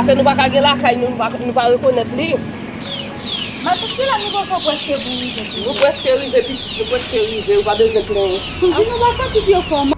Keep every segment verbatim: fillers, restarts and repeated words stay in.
Se nou pa ka gen lakay nou, nou pa, nou pa rekonèt li. Matant, kilè nou poko prèske pou rive tou? Nou prèske rive, pitit, nou prèske rive, ou pa bezwen plenyen. Kouzin, ou pa santi pye w fè w mal?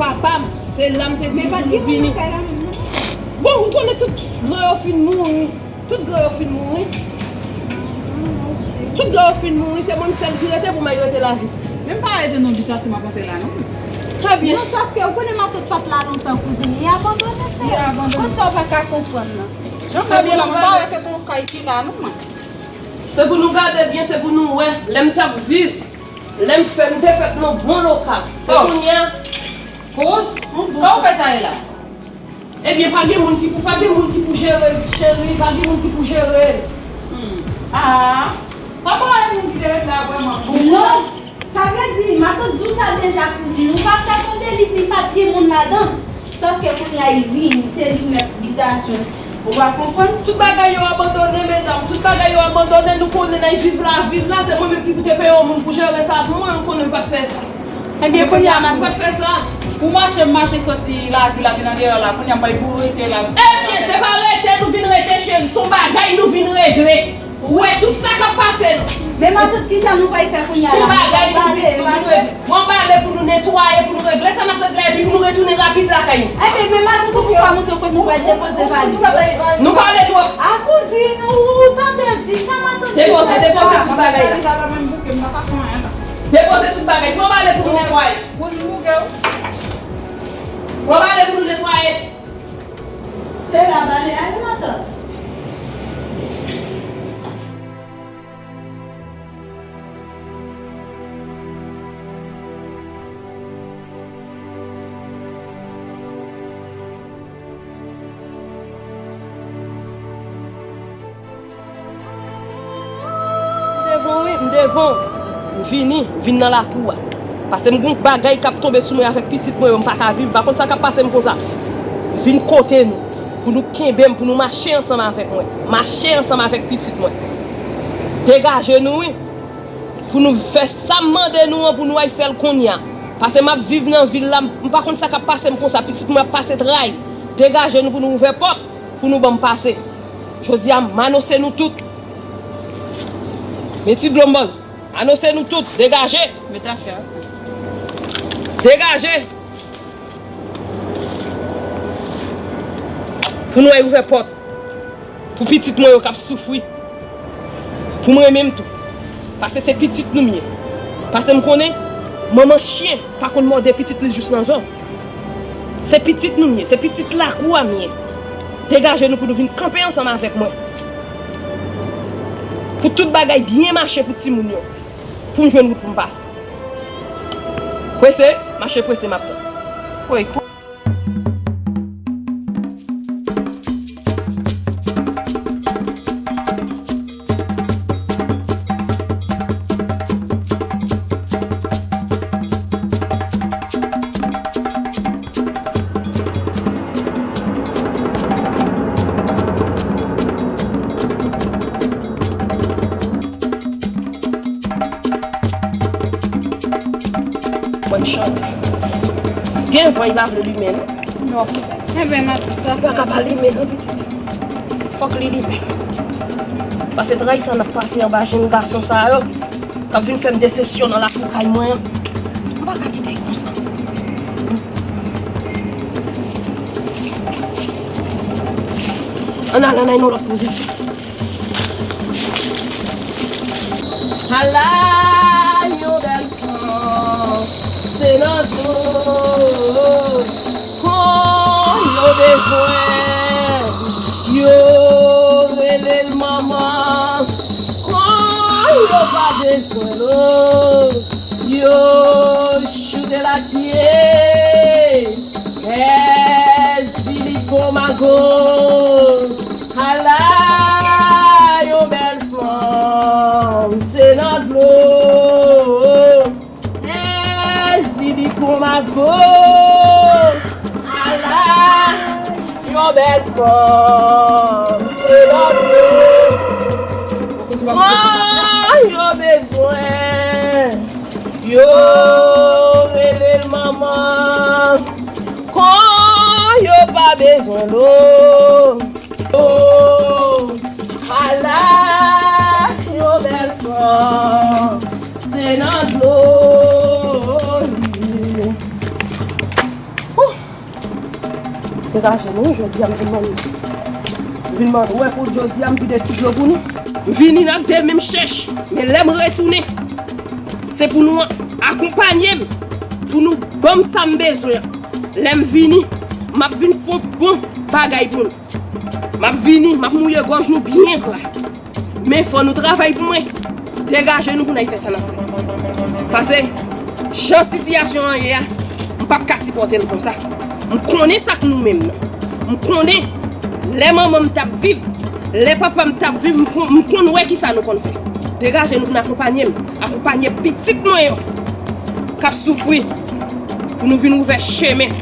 Papa m, se la m te di pou nou vini. Bon, ou konnen tout gran yo fin mouri. Tout gran yo fin mouri. Tout gran yo fin mouri, se mwen m sèl ki rete pou m al rete lavi. Men m pa rete nan bitasyon m ap monte la non. Trè byen. Non, sòf ke ou konnen matant pa t la lontan, kouzin. Li abandone, cheri. Li abandone. Konn sa w pa ka konprann nan. Jan sa vin la, mwen pa wè se te yon kay ki la non, mwen. Se pou nou gade byen, se pou nou wè. Lè m t ap viv, lè m fè, m te fèt nan bon lokal. Se kounye a. Kouz, kòman w fè sa ye la? Ebyen, pa gen moun ki pou, pa gen moun ki pou jere l, cheri, pa gen moun ki pou jere l. Hmm. Ah, sa pa gen moun ki te ret la vrèman. Non, sa vle di, matant di w sa deja, kouzin. Ou pa t atann li di pa t gen moun ladan. Sòf ke kounye a, li vini, se li mèt bitasyon. Ou pa konprann? Tout bagay yo abandone, medam. Tout bagay yo abandone, nou konnen n al viv lavi n la. Se mwen menm ki pou te peye yon moun pou jere sa pou mwen, ou konnen m pa t fè sa. Ebyen, kounye a, matant, m pa t fè sa. Pou mache, m mache soti lavil la, vin andeyò la, kounye a, m pral pou rete la. Ebyen, se pa rete nou vin rete, cheri, se yon bagay nou vin regle. Ou wè tout sa k ap pase nou. Men matant, kisa nou pral fè kounye a la? Se yon bagay nou vin, nou vin regle. Bon, m pale pou nou netwaye, pou nou regle sa n ap regle, epi pou nou retounen rapid lakay nou. Ebyen, men matant, ou pou pa montre kote nou pral depoze valiz. Nou pale twòp. A kouzin, ou, ou tande di sa matant di fè sa. Depoze, depoze tout bagay la. Depoze tout bagay. Pran bale pou nou netwaye. Kouzin bouke w. Pran bale pou nou netwaye. Chela, bale a wi, matant. M devan w, wi, m devan w. M vini, m vin nan lakou a. Paske m gon bagay k ap tonbe sou mwen avèk pitit mwen yo, m pa ka viv. M pa konn sa k ap pase m konsa. M vin kote nou, pou nou kenbe m, pou nou mache ansanm avèk mwen. Mache ansanm avèk pitit mwen. Degaje nou, wi. Pou nou fè sa m mande nou an, pou nou al fè l kounye a. Paske m ap viv nan vil la, m, m pa konn sa k ap pase m konsa, pitit mwen ap pase tray. Degaje nou pou nou ouvè pòt, pou nou ban m pase. Jodi a, m anonse nou tout. Men ti dlo m ban nou. Anonse nou tout, degaje. Degaje. Pou nou al ouvè pòt. Pou pitit mwen yo k ap soufri. Pou mwen menm tou. Paske se pitit nou m ye. Paske m konnen, manman chen pa konn mòde pitit li jous nan zò. Se pitit nou m ye. Se pitit lakou a m ye. Degaje nou pou nou vin kanpe ansanm avèk mwen. Pou tout bagay byen mache pou timoun yo. Pou m jwenn wout pou m pase. Prese, mache prese, m ap tann. Woy, kou- Mwen chante. Gen van, li pa vle limen, non? Non. Enben, matant, sa pa ka pa limen, non, pitit. Fòk li limen. Paske tray sa n ap pase anba jenn gason sa yo, k ap vin fè m desepsyon nan lakou kay mwen an. M pa ka kite l konsa. Ann ale, ann al nan lòt pozisyon. Ala yon bèl fanm, se nan do kon yo bezwen, yo rele l manman, kon yo pa bezwen l, oh. Ye! Bèl Ziliko Mago! Ala yon bèl fanm, se nan dlo! Bèl Ziliko Mago! Ala yon bèl fanm, se nan dlo! Mwen yo bezwen Yo rele l manman. Kon yo pa bezwen dlo. Oh, ala yon bèl fanm. Se nan dlo li ye. Degaje nou, jodi a m vin mande. M vin mande, ou wè pou jodi a m vide ti dlo pou nou. M vini n ap de men m chèch, men lè m retounen, se pou nou akonpanye m, pou nou ban m sa m bezwen an. Lè m vini, m ap vin fè yon bon bagay pou nou. M ap vini, m ap mouye gòj nou byen gra. Men fò nou travay pou mwen. Degaje nou pou n al fè sa n ap fè. Paske, jan sitiyasyon an ye a, m p ap ka sipòte l konsa. M konnen sa k nou menm nan. M konnen lè manman m t ap viv, lè papa m t ap viv, m kon- m konn wè kisa nou konn fè. Degaje nou pou n akonpanye m, akonpanye pitit mwen yo k ap soufri, pou nou vin ouvè chemen.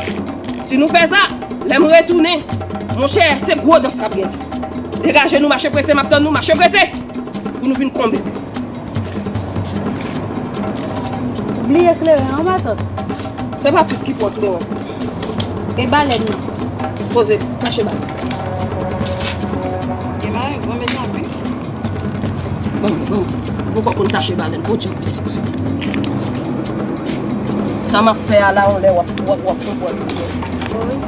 Si nou fè sa, lè m retounen, monchè, se gwo dans k ap gen. Degaje nou, mache prese, m ap tann nou, mache prese! Pou nou vin konbe. Bliye kleren an, matant. Se pa tout ki pran kleren. E balèn nan? Poze, tache balèn. E mare granmèt anpil. Bon, bon. Ou poko konn tache balèn, bon djab pitit. Sa m ap fè a la, yon lè w ap, w ap, w ap konprann. Wi.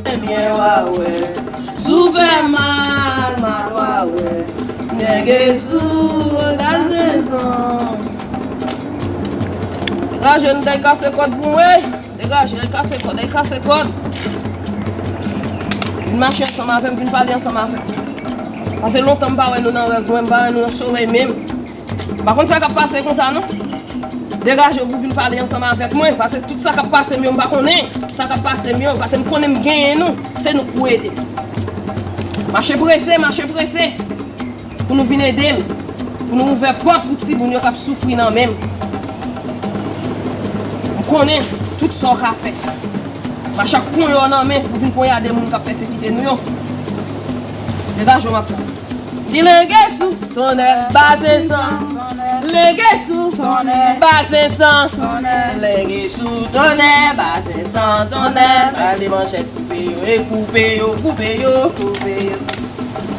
Ebyen, w a wè, si w fè mal, mal w a wè. Nèg e sou, angaje san. Degaje n, al kase kòd pou mwen. Degaje, al kase kòd, al kase kòd. Vin mache ansanm avè m, vin pale ansanm avè m. Paske lontan m pa wè nou nan rèv mwen, m pa wè nou nan somèy menm. M pa konn sa k ap pase konsa non. Degaje w pou vin pale ansanm avèk mwen, paske tout sa k ap pase m yo, m pa konnen sa k ap pase m yo, paske m konnen m genyen nou, se nou k pou ede m. Mache prese, mache prese, pou nou vin ede m, pou nou ouvè pòt pou timoun yo k ap soufri nan men m. M konnen tout sa w ka fè. Mache ak konyo nan men pou vin ponyade moun k ap pèsekite nou yo. Degaje w, m ap tann. Di lenge sou tonnè, bazen san. Lenge sou tonnè, bazen san. Lenge sou tonnè, bazen san, tonnè. Pale manchèt, koupe yo, e koupe yo, koupe yo, koupe yo.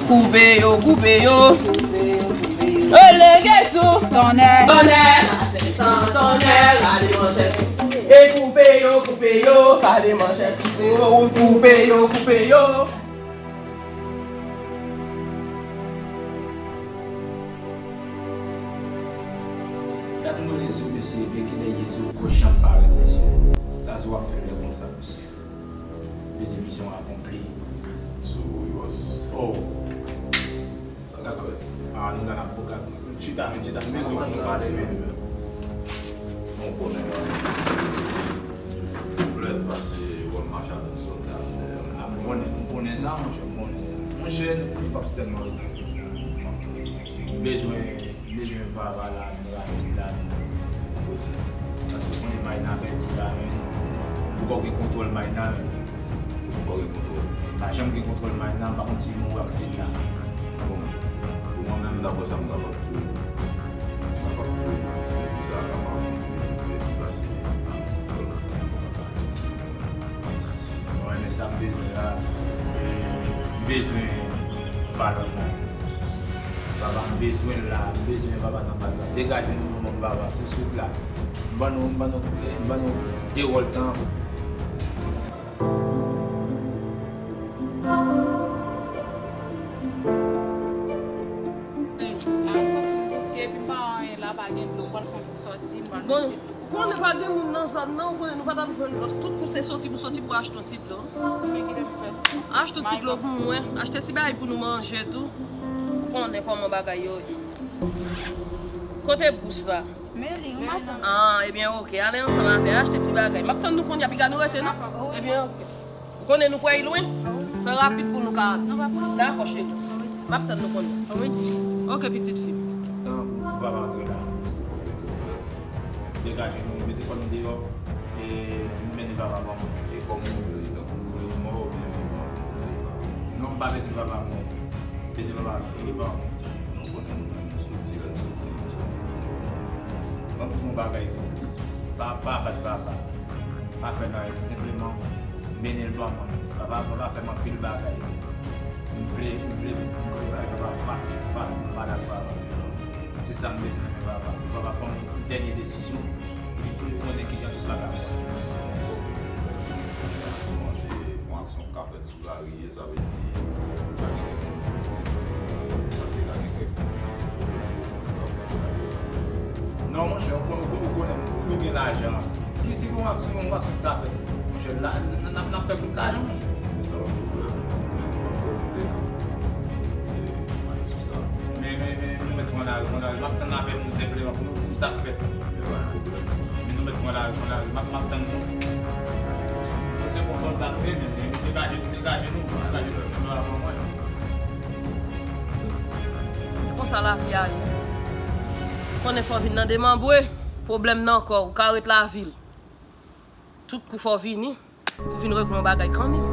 Koupe yo, koupe yo. Koupe yo, koupe yo. E lenge sou tonnè, tonnè. Bazen san, tonnè. Pale manchèt, e koupe yo, koupe yo. Pale manchèt, koupe yo, koupe yo, koupe yo. Gad move zo mesye, epi kilè ye zo ko janm parèt mesye. Sa zo ap fè lè konsa mesye. Mesye, misyon akonpli. So, yo s- Oh. Sa ka fèt. Ah, nou la n ap boka. Chita, men, chita, men, zo, nou pale, men. Bon, konnen, man. Koulè pase, wè m mache avèk sòlda. Ah, m konnen, m konnen sa, monchè, m konnen sa. Monchè, nou p ap tèlman ret nan peyi a. M bezwen, m bezwen vava la, men rapid la, men. Paske w konnen Mayna pèdi la, men. M poko gen kontwòl Mayna, men. Ou pa gen kontwòl. Pa janm gen kontwòl Mayna, m pa konn si m wè ak se la. Bon, pou mwen menm, daprè sa m kapab di w, m kapab di w, ti epi sa a kapab kontinye tou prèdi pase nan kontwòl Mayna. Mwen renmen sa m bezwen la, e, m bezwen valè mwen. Papa, m bezwen l la, m bezwen papa nan baz la. Degaje nou, nou ban m Vava, touswit la. M ban nou, m ban nou, m ban nou de wòl tan. Bon, konnen pa gen moun nan zòn nan, ou konnen nou pa t ap jwenn lòs. Tout kou se soti pou soti pou achte yon ti dlo. Achte yon ti dlo pou mwen, achte ti bagay pou nou manje tou. Ou konnen kòman bagay yo ye. Kote bous la? Ah, ebyen, oke. Ale ansanm avè, achte ti bagay. M ap tann nou kounye a, piga nou rete, non? Ebyen, oke. Ou konnen nou pral lwen? Fè rapid pou nou ka. Dakò, cheri. M ap tann nou kounye a. Oke, pitit fi m. Tan pou Vava antre la. Degaje nou, mete kò nou deyò, e nou mennen Vava ban mwen. E kòman ou vle, tankou ou vle mò oubyen vivan? Non, m pa bezwen Vava mò. M bezwen Vava vivan. Nou konnen nou menm, nou soti lè n soti, nou soti pou mò. Ban m di yon bagay, Zo. Pa, pa bat Vava. Pa fè l anyen, senpleman mennen l ban mwen. Vava, Vava fè m anpil bagay. M vle, m vle, m vle bay Vava fas pou fas pou m pale ak Vava. Se sa m bezwen nan men Vava. Pou Vava pran yon dènye desizyon, epi pou l konnen kijan tout bagay ap pase. Yon aksyon, se yon aksyon k ka fèt sou lari, e sa vle di, ka gen kèk moun ki vitim, paske ka gen kèk moun ki pwoblèm yo, moun yo ap fè bagay yo. Non, monchè, ou konnen, ou konnen, ou konnen, ou gen lajan. Si, si gon aksyon, gon aksyon ki ta fèt, monchè, la, n, n, n ap fè kout lajan, monchè. Men sa pa pwoblèm, men nou p ap fè kout lajan. E, nou ale sou sa. Men, men, men, nou mèt pran lari, pran lari. M ap tann apèl nou senpleman pou nou di m sa k fèt. Men pa gen pwoblèm. Men nou mèt pran lari, pran lari. M ap, m ap tann nou. Se bon sòlda nou ye, men, men nou degaje, nou degaje nou, nou degaje nou, nou degaje nou. Konsa lavi a ye. Konnen fò vin nan demanbre, pwoblèm nan kò w, ou ka ret lavil. Tout kou fò vini, pou vin regle yon bagay kanmenm.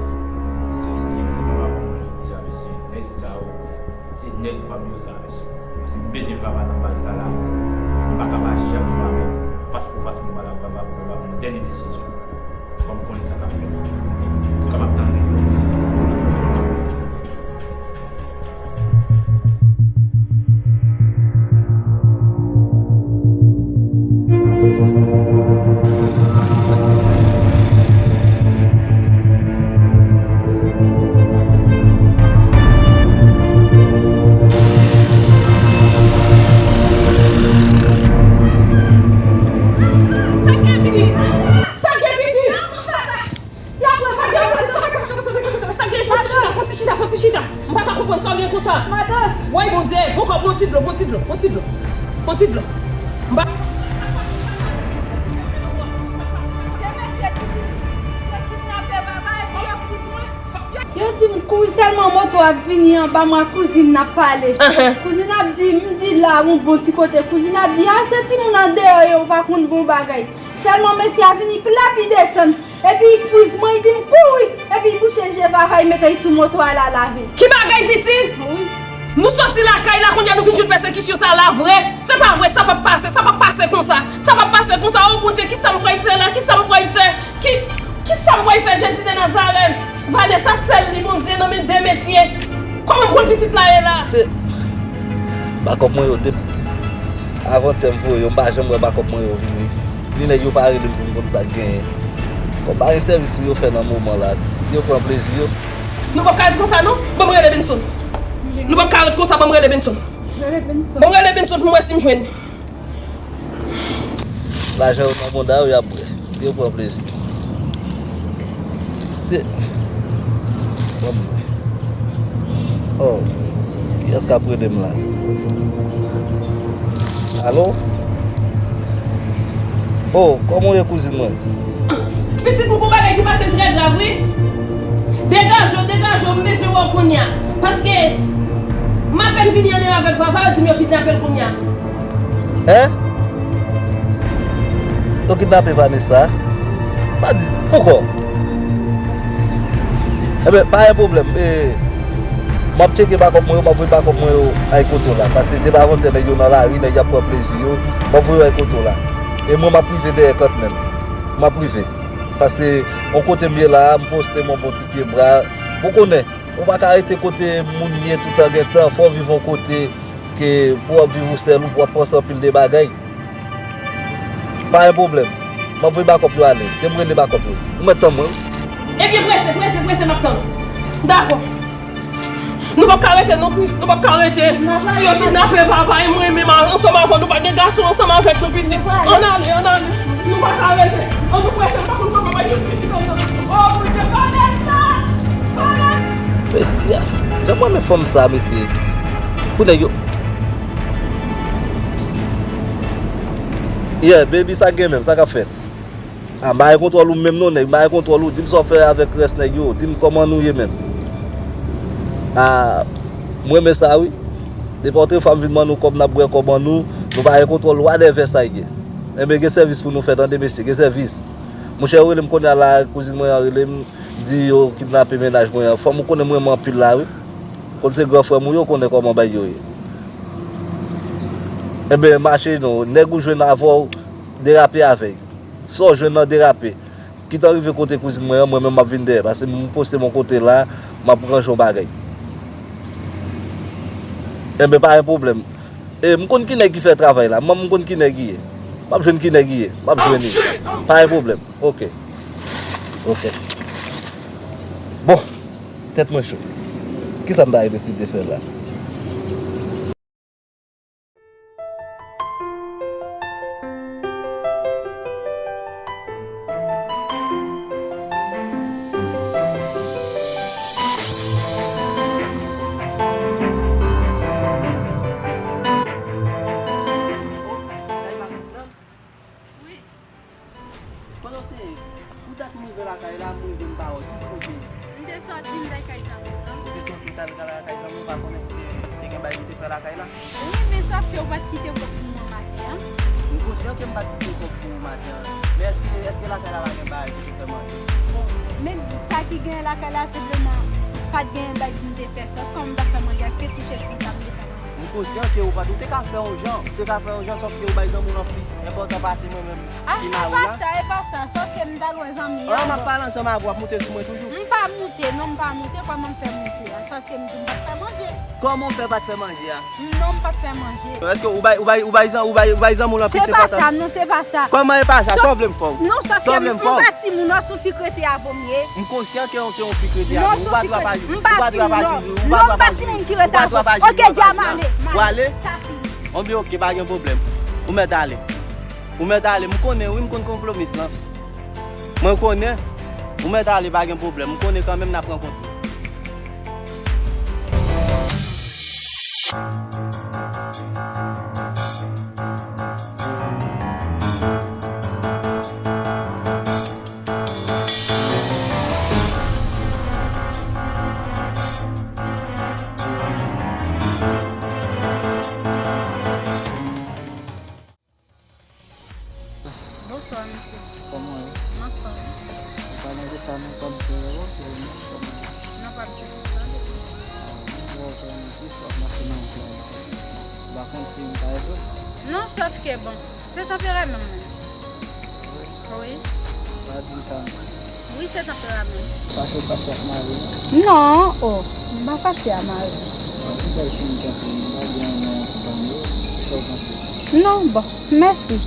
Se, se, se, jodi a, mesye, nèg sa yo, se nèg pa m yo sa, mesye. Paske m bezwen Vava nan baz la, la. M pa ka pa janm pa menm fas pou fas pou m pale ak Vava, pou Vava pran yon dènye desizyon. Fò m konnen sa k ap fèt. Antouka, m ap tann deyò. Sa gen pitit! Sa gen pitit! Y ap pran sa gen, sa gen, fò ti chita, fò ti chita, fò ti chita. M pa ta konprann sa w gen konsa. Madan. Woy, Bondye, pran kò, pran ti dlo, pran ti dlo, pran ti dlo. Pran ti dlo. M pa. Yo di m kouri sèlman moto ap vini anba mwen ak kouzin n ap pale. Kouzin ap di, m di la yon bon ti kote. Kouzin ap di, a se timoun andeyò yo, ou pa konn bon bagay. Sèlman mesye a vini plap li desann. Epi friz mwen, li di m kouri. Epi li bouche je Vava, li mete l sou moto a, l al lave. Ki bagay, pitit? Wi. Nou soti lakay la, kounye a nou vin jwenn pèsekisyon sa la vre? Se pa vre, sa p ap pase, sa p ap pase konsa. Sa p ap pase konsa. O Bondye, kisa m pral fè la? Kisa m pral fè? Ki, kisa m pral fè, Jezi de Nazarèt? Vanessa sèl li, Bondye, nan men de mesye. Kòman m konn pitit la ye la? Se bakòp mwen yo, depi avantyè m voye yo, m pa janm wè bakòp mwen yo vini. Ni nèg yo pa rele m pou m konn sa k genyen. Kòm pa gen sèvis pou yo fè nan moman la, yo pran plezi yo. Nou p ap ka ret konsa non, ban m rele Benson. Nou p ap ka ret konsa, ban m rele Benson. Rele Benson. Ban m rele Benson pou m wè si m jwenn. Lajan yo nan mouda yo, y ap bwè. Yo pran plezi. Se. Ban m wè. Oh, kiyès k ap rele m la? Alo? Oh, kòman w ye, kouzin mwen? Pitit, m gon bagay ki pase m trè grav, wi. Degaje w, degaje w, m bezwen wè w kounye a. Paske m apèn vini andedan avèk Vava, yo di m yo kidnape l kounye a. Hein? Yo kidnape Vanessa? Pa di, poukò? Enben, pa gen pwoblèm. E, m ap tcheke bakòp mwen yo, m ap voye bakòp mwen yo ay kote w la. Paske depi avantyè nèg yo nan lari, nèg y ap pran plezi yo, m ap voye yo ay kote w la. E mwen, m ap rive dèyè kanmenm. M ap rive. Paske, yon kote m ye la a, m poste m yon bon ti pye bra. Ou konnen, ou pa ka rete kote moun ye toutan gen tan. Fò w viv yon kote ke pou w ap viv ou sèl ou, pou w ap panse anpil de bagay. Pa gen pwoblèm. M ap voye bakòp yo ale. Ke m rele bakòp yo. Ou mèt tann mwen wi. Ebyen, prese, prese, prese, m ap tann ou. Dakò. Nou p ap ka rete non, Kris. Nou p ap ka rete. Si yo kidnape Vava e mwen menm ansanm avè w, nou pa gen gason ansanm avèk nou, pitit. Ann ale, ann ale. Nou pa ka rete. Ann nou prese, m pa konn kòman m ap jwenn pitit ansanm. O Bondye, Vanessa! Vanessa! Mesye, jan mwen renmen fanm sa, mesye. Pou nèg yo. Yeah, baby, sa gen menm, sa k ap fèt? Ah, m pa gen kontwòl ou menm non, nèg. M pa gen kontwòl ou. Di m sa w fè avèk rès nèg yo. Di m kòman nou ye menm. Ah, m renmen sa wi. Depi yon fwa m vin ban nou kòb, n ap bwè kòb an nou. Nou pa gen kontwòl ou. Whatever sa ye. Enben, gen sèvis pou nou fè, tande, mesye. Gen sèvis. Monchè, yo rele m kounye a la, kouzin mwen an rele m, di yo kidnape mennaj mwen an. Fanm ou konnen m renmen anpil la, wi. Konn se gran frè m ou ye, ou konnen kòman bagay yo ye. Enben, mache non. Nèg ou jwenn avè w, derape avè l. Sa w jwenn nan derape. Kit an rive kote kouzin mwen an, mwen menm m ap vin dèyè. Paske m poste m yon kote la, m ap ranje yon bagay. Enben, pa gen pwoblèm. E, m konn ki nèg ki fè travay la. Manman m konn ki nèg li ye. M ap jwenn ki nèg li ye. M ap jwenn li. Pa gen pwoblèm. Ok. Ok. Bon, tèt mwen cho. Kisa m ta deside fè la? Wi. Pandan w te ye, pou dat m rive lakay la, m rive m pa wè w. Ki kote w te ye? M te sòti, m t al kay zanmi m nan. Ou te sòti, ou t al lakay zanmi w, ou pa konnen te, te gen bagay ki te fè lakay la? Wi, men sòf ke ou pa t kite kòb pou mwen maten an. M konsyan ke m pa t kite kòb pou ou maten an. Men èske, èske lakay la pa gen bagay ki te fè manje? Bon, men sa ki gen lakay la, senpleman, pa t gen bagay pou m te fè sòs. Kòman m t ap fè manje? Èske tou chèch konsa m te fè manje? M konsyan ke ou pa t, ou te ka fè yon jan, ou te ka fè yon jan, sòf ke ou bay zanmi w lan plis enpòtan pase mwen menm ki mari w la. Ah, e pa sa, e pa sa, sòf ke m t al wè zanmi an. Ah, m ap pale ansanm avè w, w ap moute sou mwen toujou. M pa moute, non, m pa moute, kòman m fè moute a? Sòf ke m di m pa t fè manje. Kòman w fè pa t fè manje a? Non, m pa t fè manje. Èske ou bay, ou bay, ou bay zan-, ou bay, ou bay zanmi w lan plis enpòtans? Se pa sa, non, se pa sa. Kòman e pa sa? Sa w vle m fè w? Non, sòf ke m pa timoun, non, se yon fi k rete avè m ye. M konsyan ke w se yon fi k rete avè w. Ou pa dwe ap aji, ou pa dwe ap aji, ou pa dwe ap aji, ou pa dwe ap aji. Ok, Dja, m ale, m ale. Ou ale? Sa fini. Bon, byen, ok, pa gen pwoblèm. Ou mèt ale. Ou mèt ale. M konnen, wi, m konn konplomis lan. Mwen konnen. Ou mèt ale, pa gen pwoblèm. M konnen kanmenm n ap rankontre. Bonswa, mesye. Kòman w ye? M anfòm. Ou pa nan leta non, kòm se yo, se yo menm, kòman w ye? Non, pa m se konsa depi. Ah, m wè w vrèman tris, w ap mache nan wout la. M pa konn si m pa ede w. Non, sòf ke bon, se tanperaman m menm. Wi. Pa di m sa non. Wi, se tanperaman m. Ou pa fè fache ak mari w non? Non, o, m pa fache a mari m. Bon, m kwè si m kenbe m pa gen anyen pou ban m yo, kisa w panse? Non, bon, mèsi.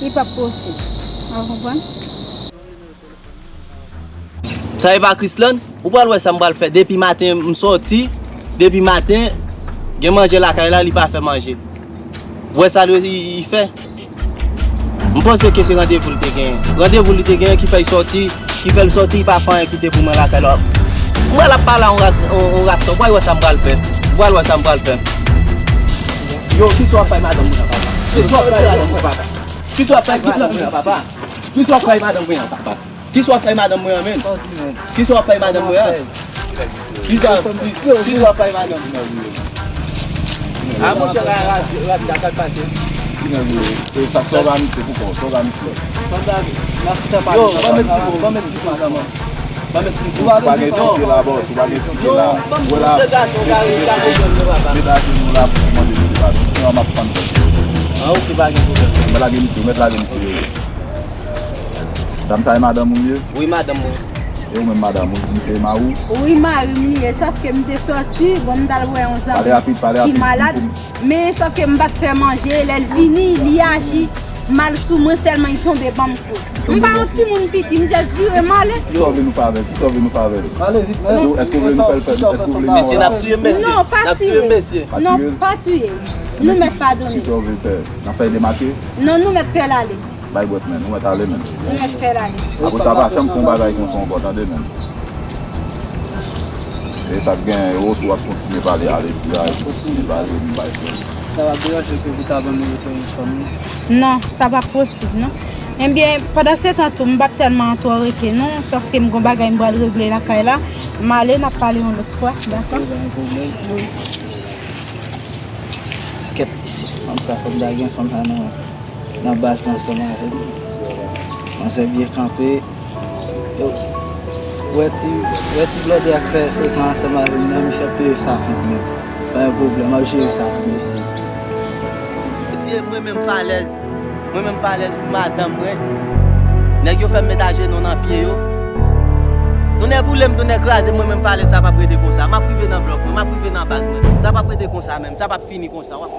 Li p ap posib. Ou konprann? Sa e pa Krislan? Ou pral wè sa m pral fè. Depi maten m sòti, depi maten, gen manje lakay la, li pa fè manje. Ou wè sa li, li, li fè? M panse ke se randevou li te genyen. Randevou li te genyen ki fè l sòti, ki fè l sòti, li pa fè anyen kite pou mwen lakay la. M pral ap pale a yon ras, yon, yon ras, ou pral wè sa m pral fè. Ou pral wè sa m pral fè. Yo, kisa w ap fè madanm mwen an, papa? Kisa w ap fè madanm mwen an, papa? Kisa w ap fè madanm mwen an, papa? Kisa w ap fè madanm mwen an, papa? Kisa w ap fè madanm mwen an, menn? Kisa w ap fè madanm mwen an? Kisa, kisa w ap fè madanm mwen an? A, monchè, la, la, la, la, sa k pase? E sa, sa w ba misye pou kò, sa w ba misye. Yo, ban m eksplike w, ban m eksplike w, madanm. Ban m eksplike w. Ou pa gen sante la, bòs, ou pa gen sante la. Wè la. Mete ajenou la pou mande nou padon. Sinon, m ap fann tèt. Ah, ok, pa gen pwoblèm. Mwen lage misye, mwen lage misye. Dam sa e madanm ou ye? Wi, madanm mwen. E ou menm madanm ou, misye e mari w? Wi, mari m li ye, sòf ke m te sòti, bon, m t al wè yon zanmi ki malad, men sòf ke m pa t fè manje, lè l vini, li aji Mal sou mwen sèlman, li tonbe ban m kou. M pa yon timoun piti, m just vire m ale. Kisa w vle nou fè avè l? Kisa w vle nou fè avè l? Ale vit, men. Èske w vle nou fè l fè? Èske w vle nou... Mesye, n ap tiye mesye. Non, pa tiye. Non, pa tiye. Nou mèt padone. Kisa w vle fè? N ap fè l demake? Non, nou mèt fè l ale. Bay bwèt, men. Nou mèt ale, men. Nou mèt fè l ale. Apre sa, pa janm fè yon bagay konsa ankò, tande, men. E sa k gen, e w tou w ap kontinye pale, ale di a, e kontinye pale, m bay frè. Sa va deranje ke ou ta ban nou telefòn ou? Non, sa p ap posib, non. Ebyen, pandan se tan tou, m p ap tèlman twò rete, non, sòf ke m gon bagay m pral regle lakay la. M ale, n ap pale yon lòt fwa, dakò? Ok, pa gen pwoblèm. Wi. Kèt, fanm sa, fòk m ta gen fanm sa nan, nan baz la ansanm avè m. Manzè byen kanpe. Yo, wè ti, wè ti blòdè a k fè frekan ansanm avè m nan, misye ap peye sa kont mwen. Pa gen pwoblèm, m ap jere sa pou misye. Mesye, mwen menm Falèz, mwen menm Falèz pou madanm mwen. Nèg yo fè m met ajenou nan pye yo. Tonnè boule m, tonnè kraze m, mwen menm Falèz, sa p ap rete konsa. M ap rive nan blòk mwen, m ap rive nan baz mwen. Sa p ap rete konsa menm, sa p ap fini konsa. W ap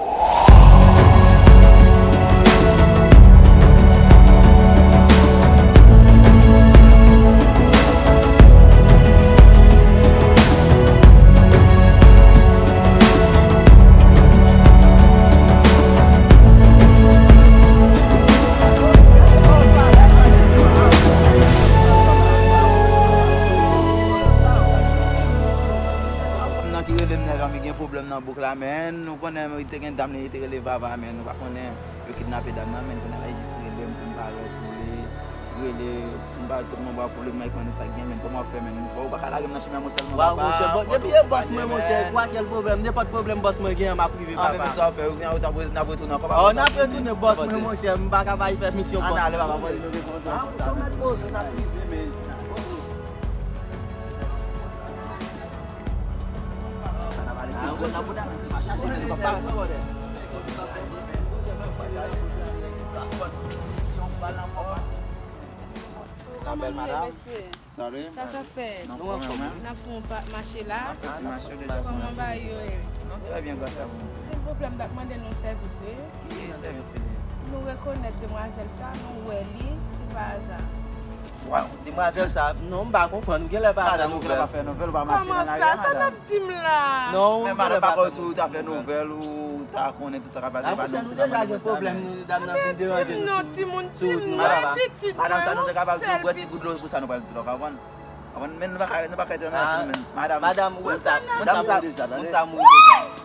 Fanm nan ki rele m, nèg an, mi gen pwoblèm nan bouk la, men. Nou konnen, li te gen dam li, li te rele Vava, men. Nou pa konnen yo kidnape dam nan, men. Kounye a la, li jis rele m pou m parèt, pou li rele, pou m parèt, pou m ba pwoblèm nan, li konnen sa k gen, men. Kòman w ap fè, men? Ou pa ka lage m nan chimen an, mwen sèlman, papa. Waw, monchè, depi e bòs mwen, monchè, kwa kèl pwoblèm, nenpòt pwoblèm bòs mwen gen an, m ap rive, papa. An, men sa w fè, ou gen, ou t ap, n ap retounen ankò, papa. Oh, n ap retounen, bòs mwen, monchè, m pa ka pa al fè misyon bòs. Ann ale, papa, mwen, nou gen kontan. Ah, ou sou mèt poze, n ap rive, men. La belle madame. Sorry. Sa k ap fèt? Non, pwoblèm, hein? N ap fè yon pa-, mache la. N ap fè ti mache deja. Kòman bagay yo ye? Non, trè byen, gras a Bondye. Silvouplè, m t ap mande nou sèvis, wi. Ki sèvis se li? Nou rekonèt demwazèl sa, nou wè li, si pa aza. Waw, demwazèl sa, non, m pa konprann. Ou genlè pa fè nouvèl. Madanm, ou genlè pa fè nouvèl, ou pa mache nan lari a, madanm. Kòman sa? Sa n ap di m la? Non, ou genlè pa fè nouvèl. Men madanm, pa kòm si ou ta fè nouvèl, ou ta konnen tout sa k ap pase, pa nou, nou deja gen pwoblèm, nou, dam nan vin deranje nou. Di m non, timoun, timoun, pitit mwen, pitit mwen, yon sèl pitit. Madanm, sa nou te kapab di w, bwè ti gout dlo pou sa nou pral di la, w konprann? Konprann, men nou pa ka, nou pa ka ete nan lachen, men. Madanm, madanm, ou wè sa, moun sa mouri deja, moun sa mouri deja.